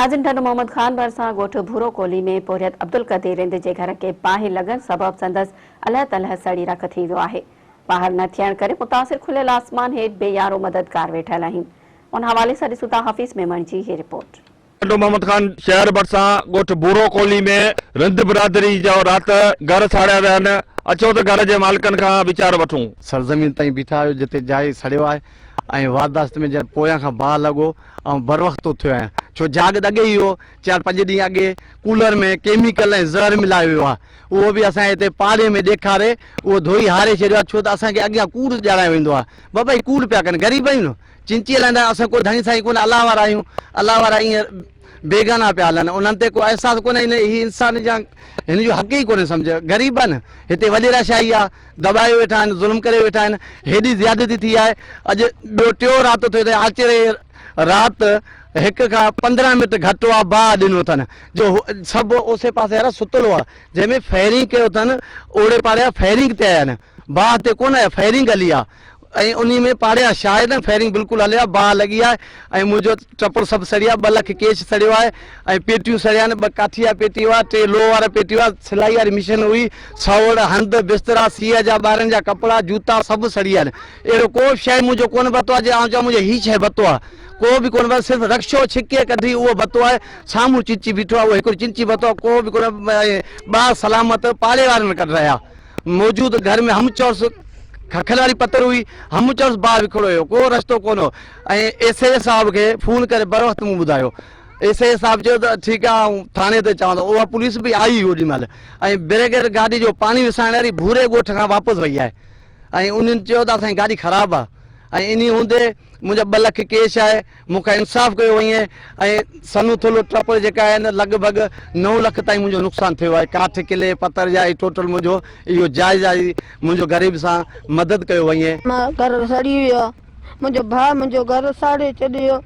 ناظرين ٽنڊو محمد خان ڀرسان ڳوٺ ڀورو ڪولهي ۾ پورهيت عبدالقدير رند جي گهر کي باهه لڳڻ سبب سندس الهه تلهه سڙي رک ٿي ويو آهي. باهر نه ٿيڻ ڪري متاثر کليل آسمان هيٺ بي يارو مددگار ويٺل آهن. ان حوالي سان ڏسون ٿا حفيظ ميمڻ جي هي رپورٽ. ٽنڊو محمد خان شهر ڀرسان ڳوٺ ڀورو ڪولهي ۾ رند برادري جو رات گهر ساڙيا ويا آهن، اچو ته گهر جي مالڪن کان ويچار وٺون. سرزمين تائين بيٺا آهيو جتي جاء سڙيو آهي ۽ وارداست ۾ جڏهن پويان کان باهه لڳو آئون بروقت اٿيو آهيان ڇو جاڳ ته اڳي ئي هو چار پنج ڏينهن اڳي ڪولر ۾ ڪيميڪل ۽ زهر ملايو ويو آهي اهو به اسان هتي پاڙي ۾ ڏيکاري اهو ڌوئي هاري ڇڏيو آهي ڇو ته اسان کي اڳيان ڪوڙ ڄاڻايو ويندو آهي بابا هي ڪوڙ پيا ڪن غريب آهيون نه چنچي هلائيندا آهيون اسان ڪو ڌڻي سائين ڪونه الله وارا آهيون الله وارا ائين بيگانا پيا هلن انهن تي ڪو احساس ڪونهي هي انسان جا هن جو حق ئي ڪونهي سمجهه غريب آهن هتي وڏيرا شاهي آهي دٻايو ويٺا آهن ظلم ڪري ويٺا آهن هيڏي زيادتي ٿي آهي اڄ ٻيو ٽيو رات ٿيو ته آچر رات هڪ کان 15 منٽ گهٽ هئا باهه ڏنو اٿن جو سڀ اوسي پاسي وارا ستل هئا جنهن ۾ فائرنگ ڪيو اٿن اوڙي پاڙي جا فائرنگ تي آيا آهن باهه تي ڪونه آيا فائرنگ هلي آهي ۽ انهي ۾ پاڙي جا شاهد آهن فائرنگ بلڪل هلي آهي باهه لڳي آهي ۽ منهنجو ٽپڙ سڀ سڙي آهي 2 لک ڪيش سڙيو آهي ۽ پيٽيون سڙيا آهن 2 ڪاٺي جا پيٽي هئا 3 لوهه وارا پيٽي هئا سلائي واري مشين هئي سوڙ هنڌ بسترا سيء جا ٻارن جا ڪپڙا جوتا سڀ سڙي آهن اهڙو ڪو به شيء منهنجو ڪونه بتو آهي جي آئون چوان منهنجو هي شيء بتو آهي ڪو به ڪونه بتو صرف رڪشو ڇڪي ڪڍي اهو بتو آهي سامهون چنچي بيٺو آهي اهو هڪڙو چنچي بتو آهي ڪو به ڪونه ٻار سلامت پاڙي وارن ڪڍرايا موجود گهر ۾ هم چورس ککل واري پتر هئي هم چورس باهه وکڙو هيو ڪو رستو ڪونه هو ۽ ايس اي صاحب کي فون ڪري بروقت مون ٻڌايو ايس اي صاحب چيو ته ٺيڪ آهي آئون ٿاڻي تي چوان ٿو اها پوليس به آئي اوڏي مهل ۽ بريگيڊ گاڏي جو پاڻي وسائڻ واري ڀوري ڳوٺ کان واپس وئي آهي ۽ انهن چيو ته اسان جي گاڏي خراب آهي ۽ انهي هوندي منهنجا 2 لک ڪيش آهي مون کان انصاف ڪيو وڃي ۽ سنو ٿلهو ٽپڙ جيڪا آهن لڳ ڀڳ 9 لک تائين منهنجو نقصان ٿيو آهي ڪاٺ قلعي پتر جا هي ٽوٽل منهنجو اهو جائز آهي منهنجو غريب سان مدد ڪيو وڃي. مان گهر سڙي ويو منهنجو ڀاء منهنجو گهر ساڙي ڇڏيو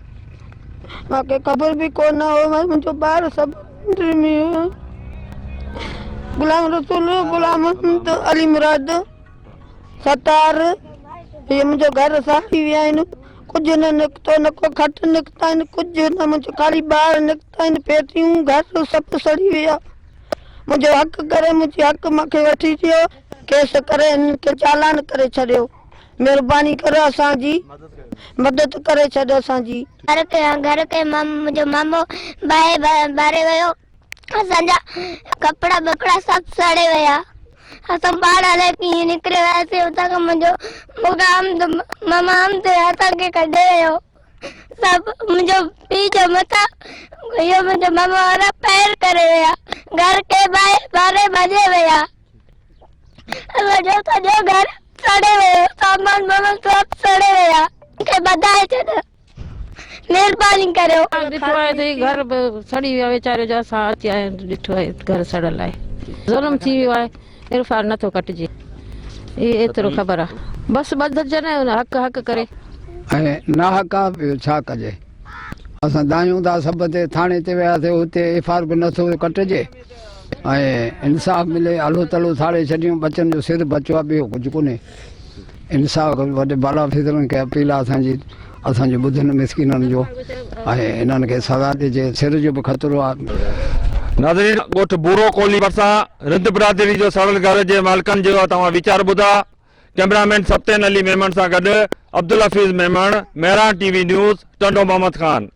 مان کي خبر به ڪونه هو منهنجو ٻار سڀ ۾ هيو غلام رسول غلام محمد علي مراد ستار هي منهنجو گهر ساڙي ويا آهن ڪجهه نه نڪتو نه ڪو کٽ نڪتا آهن ڪجهه نه منهنجو خالي ٻار نڪتا آهن پيتيون گهر سڀ سڙي ويا منهنجو حق ڪري منهنجي حق مونکي وٺي ڏيو ڪيس ڪري هنن کي چالان ڪري ڇڏيو مھرباني ڪري اسان جي مدد ڪري ڇڏ اسان جي. گهر کي گهر کي منهنجو مامو باهه ٻاري ويو اسان جا ڪپڙا ٻڪڙا سڀ سڙي ويا اسان پاڻ الائي ڪيئن نڪري وياسين اتان کان منهنجو مقام ماما اسان کي ڪڍي ويو سڀ منهنجو پيء جو مٿان اهو منهنجو ماما وارا پير ڪري ويا گهر کي باهه ٻاري ڀڄي ويا اسان جو سڄو گهر سڙي ويو سامان وامان سڀ سڙي ويا مونکي ٻڌائي ڇڏ مھرباني ڪريو. ڏٺو آهي ته هي گهر به سڙي ويو آهي ويچاري جو اسان اچي آيا آهيون ته ڏٺو آهي گهر سڙيل آهي ظلم ٿي ويو آهي عرفان نٿو ڪٽجي هي ايترو خبر آهي بس ٻڌجن حق حق ڪري. ۽ ناحق آ ٻيو ڇا ڪجي. اسان دانهيون ٿا سڀ تي ٿاڻي تي وياسي اتي ايف آر به نٿو ڪٽجي ۽ انصاف ملي الو تلو ساڙي ڇڏيون ٻچن جو سر بچو آ ٻيو ڪجهه ڪونهي انصاف کپي وڏي بالا آفيسرن کي اپيل آ اسان جي اسان جو ٻڌن مسڪينن جو ۽ انهن کي سزا ڏجي سر جو به خطرو آ. ناظرين ڳوٺ بورو ڪولهي ڀرسان رند برادري جو سڙيل گهر جي مالڪن جو توهان ويچار ٻڌا ڪئميرا مين سبطين علي ميمڻ سان گڏ Abdul Hafeez Memon, Mehran T V news, Tando Muhammad Khan.